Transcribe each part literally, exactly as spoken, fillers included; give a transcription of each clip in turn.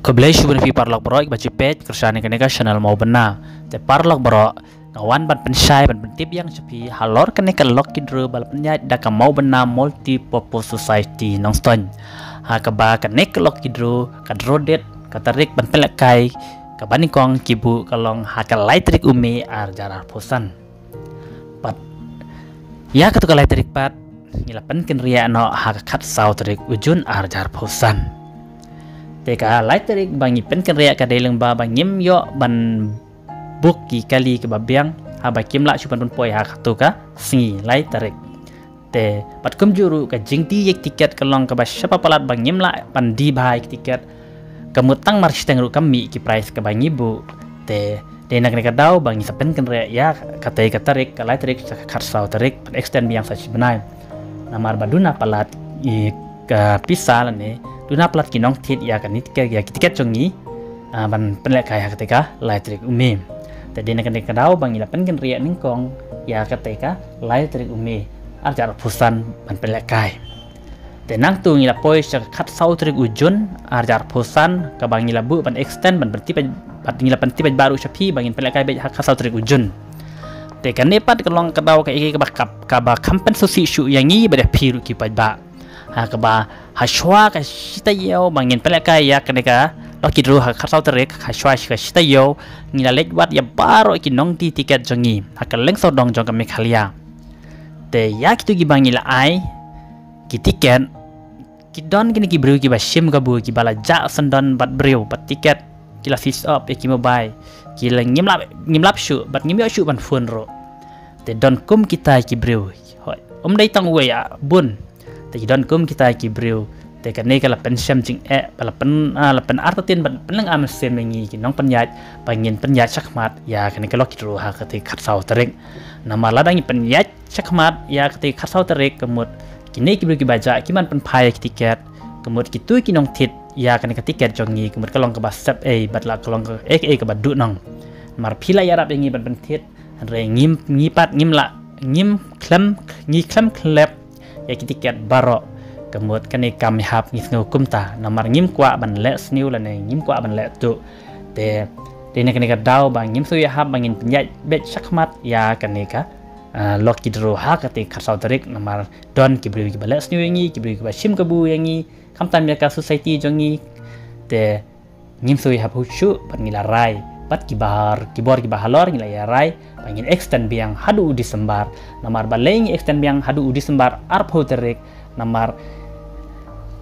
Khublei shibun ïa phi paralok baroh kiba ju peit kyrshan ïa kane ka channel Mawbynna. Te paralok baroh, nga wan ban pynshai ban pyntip ïa phi halor kane ka lucky draw ba la pynïaid da ka Mawbynna Multi Purpose Society Nongstoiñ. Ha kaba kane ka lucky draw, ka draw date, ka tarik ban pynlehkai kaba nyngkong ki buh ka long ha ka lai tarik u May ar hajar arphew san. Pat ïa katu ka lai tarik pat ngi la pynkynriah noh ha ka khatsaw tarik u Jun ar hajar arphew san. Te ka lai tarik ba ngi pynkynriah ka dei lyngba ba ngim ïoh ban book ki kali kiba biang haba kim lah shuh ban pynpoi ha katu ka sngi lai tarik. Te pat kumjuh ruh ka jingdie ïa ki tiket ka long kaba shaba palat ba ngim lah ban die bha ïa ki tiket. Ka mut tang mar shiteng ruh kam mih ki prize kaba ngi buh. Te dei na kane ka daw ba ngi sa pynkynriah ïa katei ka tarik, ka lai tarik sha ka khatsaw tarik, ban extend biang sa shi bnai. Namar ba duna palat ïa ka pisa lane duna palat ki nongthied ïa kane tiket, ïa ki tiket jong ngi, ah, ban pynlehkai ha katei ka lai tarik u May. Te dei na kane ka daw ba ngi la pynkynriah nyngkong ïa katei ka lai tarik u May ar hajar arphew san ban pynlehkai. Te nangta ngi la poi sha ka khatsaw tarik u Jun ar hajar arphew san, kaba ngi la buh ban extend ban pyntip, bad ngi la pyntip bad baroh sha phi ba ngin pynlehkai beit ha ka khatsaw tarik u Jun. Te kane pat ka long ka daw kaei kaei kaba, kaba kham pynsngewsih shuh ïa ngi bad ïa phi ruh ki paidbah. Ha kaba ha shuwa ka shi taïew ba ngin pynlehkai ïa kane ka lucky draw ha ka khatsaw tarik, ha shuwa ka shi taïew ngi la leit wad ïa baroh ki nongdie tiket jong ngi ha ka lyngsawdong jong ka Meghalaya. Te ïa kito kiba ngi la ai ki tiket, ki don kine ki briew kiba shim kabu, kiba la jah syndon bad briew, bad tiket ki la switch off ïa ki mobile, ki la ngim lap, ngim lap shuh bad ngim ïoh shuh ban phone ruh. Te don kum kita ki briew, hooid, ym dei tang uwei, ah, bun. Te ki don kum kita ki briew. Te kane ka la pynshem jingeh, ba la pyn, ah, la pynartatien bad pynlyngngoh mynsiem ïa ngi ki nongpynïaid ba ngin pynïaid shakhmat ïa kane ka lucky draw ha katei ka khatsaw tarik. Namar lada ngi pynïaid shakhmat ïa katei ka khatsaw tarik, ka mut kine ki briew kiba jah kim ban pynphai ïa ki tiket, ka mut kito ki nongthied ïa kane ka tiket jong ngi, ka mut ka long kaba sep ei bad la ka long kaei kaei kaba duhnong. Namar phi la ïarap ïa ngi ban pynthied, hynrei ngim, ngi pat ngim lah, ngim khlem, ngi khlem khlep ïa ki tiket baroh. Ka mut kane kam ïahap, ngi sngew kumta, namar ngim kwah ban leh sniew lane ngim kwah ban leh tuh. Te dei na kane ka daw ba ngim sngew ïahap ba ngin pynïaid beit shakhmat ïa kane ka, ah, lucky draw ha katei ka khatsaw tarik, namar don ki briew kiba leh sniew ïa ngi, ki briew kiba shim kabu ïa ngi, khamtam ïa ka society jong ngi. Te ngim sngew ïahap shuh bad ngi la rai bad ki bor, ki bor kiba halor, ngi la ïarai ba ngin extend biang haduh u December. Namar balei ngi extend biang haduh u December arphew tarik? Namar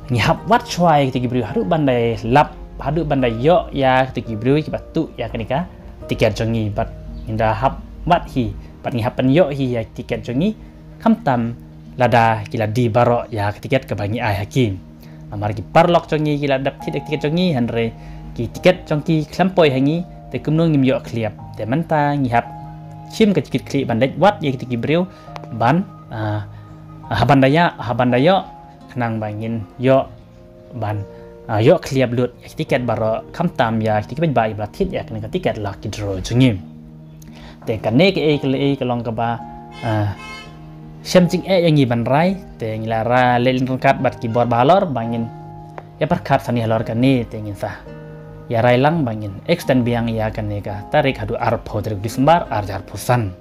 ngi hap wad shuwa ïa kita ki briew haduh ban da lap, haduh ban da ïoh ïa kita ki briew kiba tuh ïa kane ka tiket jong ngi, bad ngin da hap wad hi, bad ngi hap pynïoh hi ïa tiket jong ngi, khamtam lada ki la die baroh ïa ka tiket kaba ngi ai ha ki. Namar ki paralok jong ngi ki la dep thied ïa ka tiket jong ngi, hynrei ki tiket jong ki khlem poi ha ngi, te kumno ngim ïoh khlieh. Te mynta ngi hap shim ka jingkitkhlieh ban leit wad ïa kita ki briew ban, ah, haba ynda ïa, haba ynda ïoh, khnang ba ngin ïoh ban, ah, ïoh khlieh lut ïa ki tiket baroh, khamtam ïa ki tiket ba, ba la thied ïa kane ka tiket lucky draw jong ngi. Te kane kaei kaei ka long kaba, ah, shem jingeh ïa ngi ban rai. Te ngi la rai leh ryngkat bad ki bor ba halor ba ngin ïa pyrkhat sani halor kane, te ngin sa ïa rai lang ba ngin extend biang ïa kane ka tarik haduh arphew tarik December ar hajar arphew san.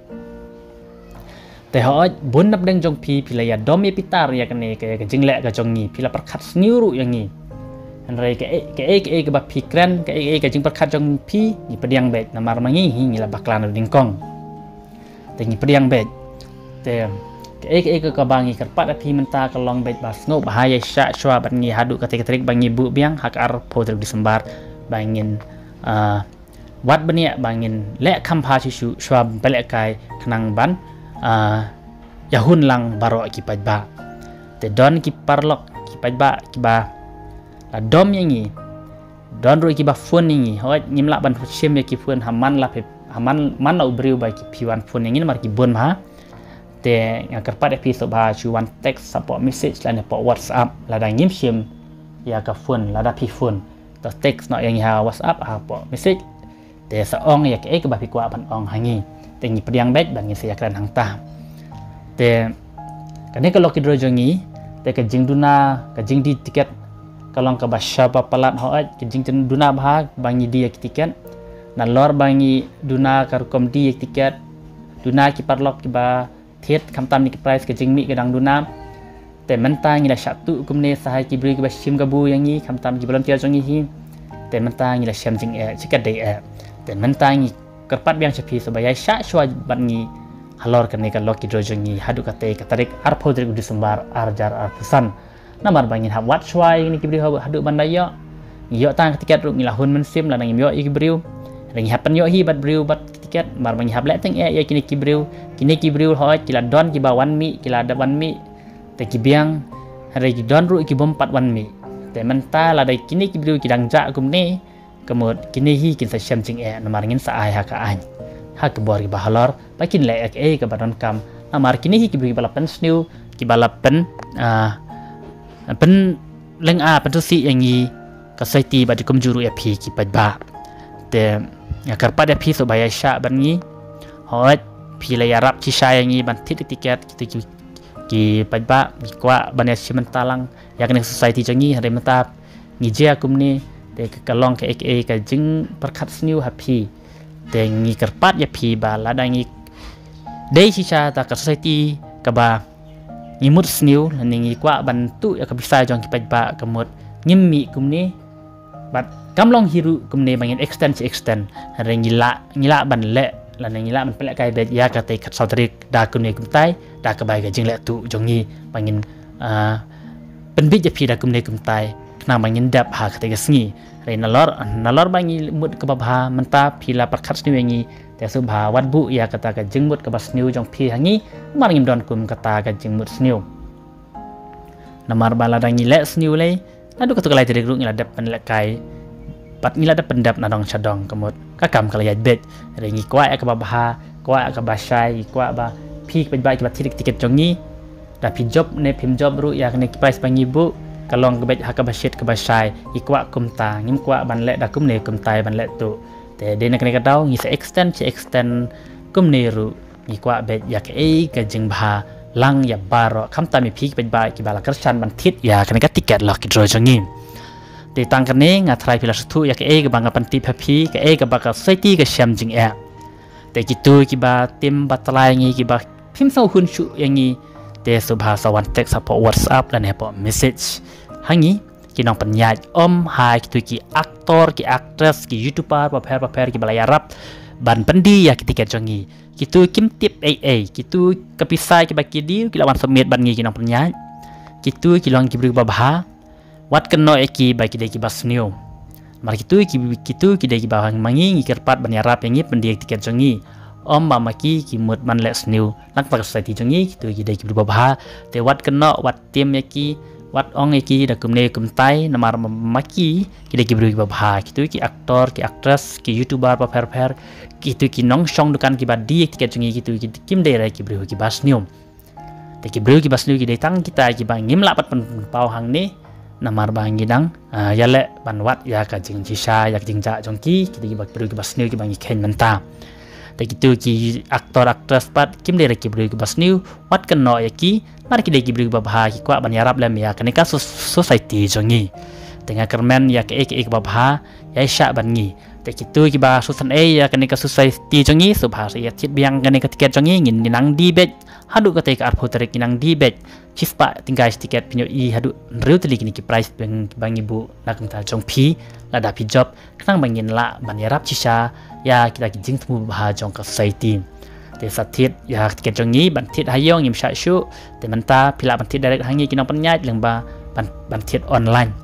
Te hooid, bun napdeng jong phi, phi la ïa dom ïa phi tar ïa kane ka, ka jingleh ka jong ngi, phi la pyrkhat sniew ruh ïa ngi. Hynrei kaei kaei kaei kaba phi kren, kaei kaei ka jingpyrkhat jong phi, ngi pdiang beit, namar ma ngi hi ngi la bakla na nyngkong. Te ngi pdiang beit. Te kaei kaei kaba ngi kyrpad ïa phi mynta ka long beit ba sngewbha ïa shah shuwa bad ngi haduh katei ka tarik ba ngi buh biang ha ka arphew tarik December ba ngin, ah, wad bniah ba ngin leh kham bha shuh shuh shuwa ban pynlehkai khnang ban, ah, ïahun lang baroh ki paidbah. Te don ki paralok ki paidbah kiba la dom ïa ngi, don ruh kiba phone ïa ngi. Hooid, ngim lah ban shim ïa ki phone ha man la phi, ha man, man la u briew ba ki phi wan phone ïa ngi namar ki bun bha. Te nga kyrpad ïa phi sngewbha shu wan text hapoh message lane hapoh WhatsApp lada ngim shim ïa ka phone, lada phi phone. To text noh ïa ngi ha WhatsApp, hapoh message. Te sa ong ïa kaei kaba phi kwah ban ong ha ngi. Te ngi pdiang beit ba ngin sa ïakren hangta. Te kane ka lucky draw jong ngi, te ka jingduna, ka jingdie tiket, ka long kaba shaba palat hooid, ka jingduna bha ba ngi die ïa ki tiket. Nalor ba ngi duna ka rukom die ïa ki tiket, duna ki paralok kiba thied khamtam ne ki prize ka jingmih ka dang duna. Te mynta ngi la shah tuh kumne sa ha ki briew kiba shim kabu ïa ngi khamtam ki volunteer jong ngi hi. Te mynta ngi la shem jingeh, eh, shi katdei eh. Te mynta ngi kyrpad biang sha phi sa ba ïai shah shuwa bad ngi halor kane ka lucky draw jong ngi haduh katei ka tarik arphew tarik u December ar hajar arphew san. Namar ba ngin hap wad shuwa ïa kine ki briew haduh ban da ïoh. Ngi ïoh tang ka tiket ruh ngi la hun mynsiem lada ngim ïoh ïa ki briew. Hynrei ngi hap pynïoh hi bad briew bad ki tiket namar ba ngi hap leh teng eh ïa kine ki briew. Kine ki briew hooid ki la don kiba wan mih, ki la dep wan mih. Te ki biang, hynrei ki don ruh ki bym pat wan mih. Te mynta lada kine ki briew ki dang jah kumne, ka mut kine hi kin sa shem jingeh namar ngin sa ai ha ka aiñ, ha ka bor kiba halor ba kin leh ïa kaei kaba donkam. Namar kine hi ki briew kiba la pynsniew, kiba la pyn, ah, pynleng, ah, pynsngewsih ïa ngi ka society bad kumjuh ruh ïa phi ki paidbah. Te nga kyrpad ïa phi sa ba ïai shah bad ngi. Hooid, phi la ïarap shisha ïa ngi ban thied tiket, kito ki, ki paidbah ngi kwah ban ïa shim bynta lang ïa kane ka society jong ngi, hynrei mynta ngi jia kumne, te ka, ka long kaei kaei ka jingpyrkhat sniew ha phi. Te ngi kyrpad ïa phi ba lada ngi dei shisha da ka society kaba ngi mut sniew lane ngi kwah ban tuh ïa ka pisa jong ki paidbah, ka mut ngim mih kumne. Bad kam long hi ruh kumne ba ngin extend shi extend, hynrei ngi lah, ngi lah ban leh lane ngi lah ban pynlehkai beit ïa katei ka khatsaw tarik da kumne kumtai, da kaba ïa ka jingleh tuh jong ngi ba ngin, ah, pynbeit ïa phi da kumne kumtai khnang ba ngin dep ha katei ka sngi. Hynrei nalor, nalor ba ngi mut kaba bha mynta phi la pyrkhat sniew ïa ngi, te sngewbha wat buh ïa kata ka jingmut kaba sniew jong phi ha ngi, namar ngim don kum kata ka jingmut sniew. Namar ba lada ngi leh sniew lei, naduh kato ka lai tarik ruh ngi la dep pynlehkai bad ngi la dep pyndep na dong sha dong, ka mut ka kam ka la ïaid beit. Hynrei ngi kwah ïa kaba bha, kwah ïa kaba shai, ngi kwah ba phi ki paidbah kiba thied tiket jong ngi, da phi jop ne phim jop ruh ïa kane ki prize ba ngi buh ka long ka beit ha kaba shit kaba shai. Ngi kwah kumta, ngim kwah ban leh da kumne kumtai ban leh tuh. Te dei na kane ka daw ngi sa extend shi extend kumne ruh. Ngi kwah beit ïa kaei ka jingbha lang ïa baroh, khamtam ïa phi ki paidbah kiba la kyrshan ban thied ïa kane ka tiket lucky draw jong ngi. Te tang kane nga tharai phi la sngewthuh ïa kaei kaba nga pyntip ha phi, kaei kaba ka society ka shem jingeh. Te kito kiba tim ba tlai ngi kiba phim sngew hun shuh ïa ngi, te sngewbha sa wan text hapoh WhatsApp lane hapoh message ha ngi ki nongpynïaid, ym ha kito ki actor, ki actress, ki YouTuber bapher bapher kiba la ïarap ban pyndie ïa ki tiket jong ngi. Kito kim tip ei ei, kito ka pisa kiba ki die ki la wan submit bad ngi ki nongpynïaid. Kito ki long ki briew kiba bha. Wat kynnoh ïa ki ba ki dei kiba sniew. Namar kito ki, kito ki dei kiba ma ngi, ngi kyrpad ban ïarap ïa ngi pyndie tiket jong ngi. Ym ba ma ki ki mut ban leh sniew nangta ka society jong ngi, kito ki dei ki briew kiba bha. Te wat kynnoh, wat tim ïa ki, wat ong ïa ki da kumne kumtai, namar ma, ma ki ki dei ki briew kiba bha. Kito ki actor, ki actress, ki YouTuber bapher bapher, kito ki nongshong dukan kiba die tiket jong ngi, kito ki kim dei re ki briew kiba sniew. Te ki briew kiba sniew ki dei tang kita kiba ngim lah pat pynpaw hangne, namar ba ngi dang, ah, ïaleh ban wad ïa ka jingshisha, ïa ka jingjah jong ki, ki dei kiba briew kiba sniew kiba ngi kheiñ mynta. Te kito ki actor actress pat kim dei re ki briew kiba sniew, wat kynnoh ïa ki, namar ki dei ki briew kiba bha, ki kwah ban ïarap lem ïa kane ka so-, society jong ngi. Te nga kyrmen ïa kaei kaei kaba bha ïai shah bad ngi. Te kito kiba sngewthuh ïa kane ka society jong ngi, sngewbha sa ïa thied biang kane ka tiket jong ngi, ngin, ngin nang die beit haduh katei ka arphew tarik, ngin nang die beit shispah tyngka shi tiket, phin ïohi haduh hynriew tylli kine ki prize ba ngi buh na ka bynta jong phi lada phi jop, khnang ba ngin lah ban ïarap shisha ïa kita ki jingthmu babha jong ka society. Te sa thied ïa ka tiket jong ngi, ban thied ha ïong ngim shah shuh. Te mynta phi lah ban thied direct ha ngi ki nongpynïaid lyngba ban, ban thied online.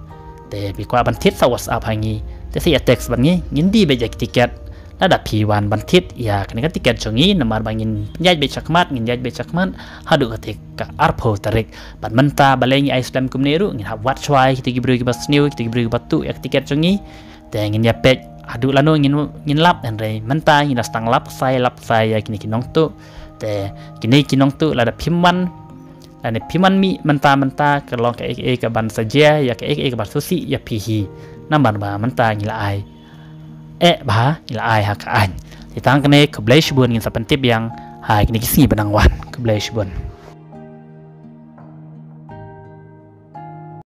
Te phi kwah ban thied sa WhatsApp ha ngi, te sa ïa text bad ngi, ngin die beit ïa ki tiket. Lada phi wan ban thied ïa kane ka tiket jong ngi, namar ba ngin pynïaid beit shakhmat, ngin ïaid beit shakhmat haduh katei ka arphew tarik. Bad mynta balei ngi ai slem kumne ruh, ngin hap wad shuwa ïa kito ki briew kiba sniew, kito ki briew kiba tuh ïa ka tiket jong ngi. Te ngin ïa peit haduh lano ngin, ngin lap, hynrei mynta ngin da sdang lap ksai lap ksai ïa kine ki nongtuh. Te kine ki nongtuh lada phim wan, lane phim wan mih mynta mynta, ka long kaei kaei kaban sa jia ïa, kaei kaei kaban sngewsih ïa phi hi. Namar ba mynta ngi la ai eh bha, ngi la ai ha ka aiñ. Te tang kane, khublei shibun, ngin sa pyntip biang ha kine ki sngi ba nang wan. Khublei shibun.